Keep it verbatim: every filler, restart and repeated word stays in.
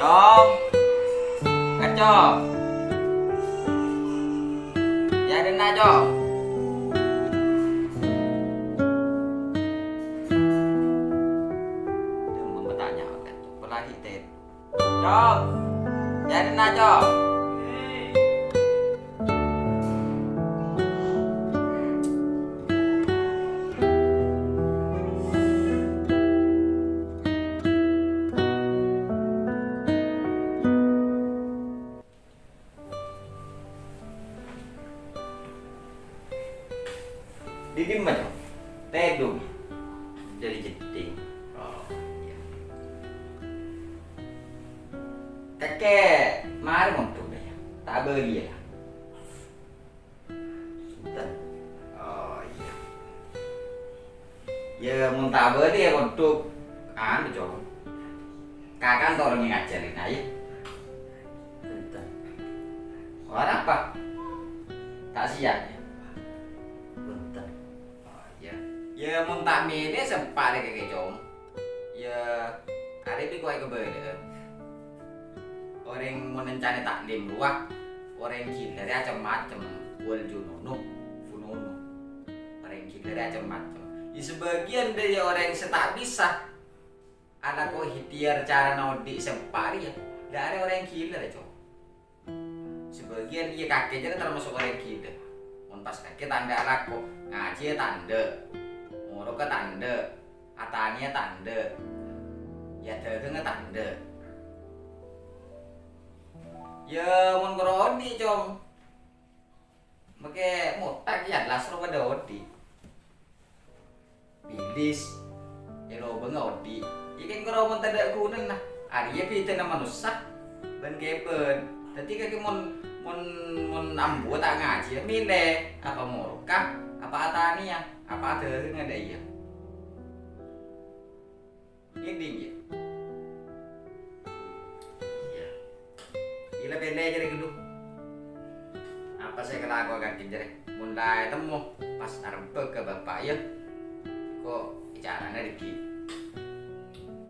Cong. Kacong. Ya, denna, Cong. Dia mau bertanya, Kacong. Apalagi, Ted? Cong. Ya, denna, Cong. Di dimma, Cong? Tèdung. Dâri jeddhing. Oh, iyâ. Kakè, marè mondhuk, yâ. Ta' abâliyâ, yâ. Bhunten. Oh, iyâ. Yâ, mon ta' abâliyâ, yâ, mondhuk. Anu, Cong. Kakè ta' orèng ngajhâri, yâ. Bhunten. Ora apa? Ta' siap, yâ? Bhunten. Oh, iyâ. Yâ, mon ta' mèlè sè empa' rè kakè, Cong. Yâ, arèya bi' kowa èkabâlâ'â. Orèng mon èncana ta'lim rowa, orèng ghilâ rè cem-macem, wal jununu, fununu. Orèng ghilâ rè cem-macem. Yâ, sabâgiyân dâri orèng sè ta' bisa alako ihtiyar carana odi' sè empa' rèya, dâ' arèya orèng ghilâ rè, Cong. Sabâgiyân iyâ kakè jârèya tamaso' orèng ghilâ. Mon pas kakè ta' endâ' alako, ngajhiyâ ta' endâ', moroka ta' endâ', atanèya ta' endâ', yâ dhâghângnga ta' endâ'. Yâ, mon karo odi', Cong. Makè mothak yâ, las rowa bâdâ odi'. Bilis, èlobângnga odi'. Iyâ kèng karo mon tadâ' ghunana. Arèya bhidhâna manossa bân kèbân. Dâddhi kakè mon, mon, mon ambuwâ ta' ngajhi, yâ mèlè, apa moroka, apa atanèya, apa adhâghângnga dâ' iyâ. Ngèdhing, yâ? Iyâ. Iyâ la pèlè jârèya ghâllu. Apa sè èkalakowa kakè jârèya? Mon la ètemmo, pas arebbhâk ka bapa', yâ. Ko' carana dhâggi'.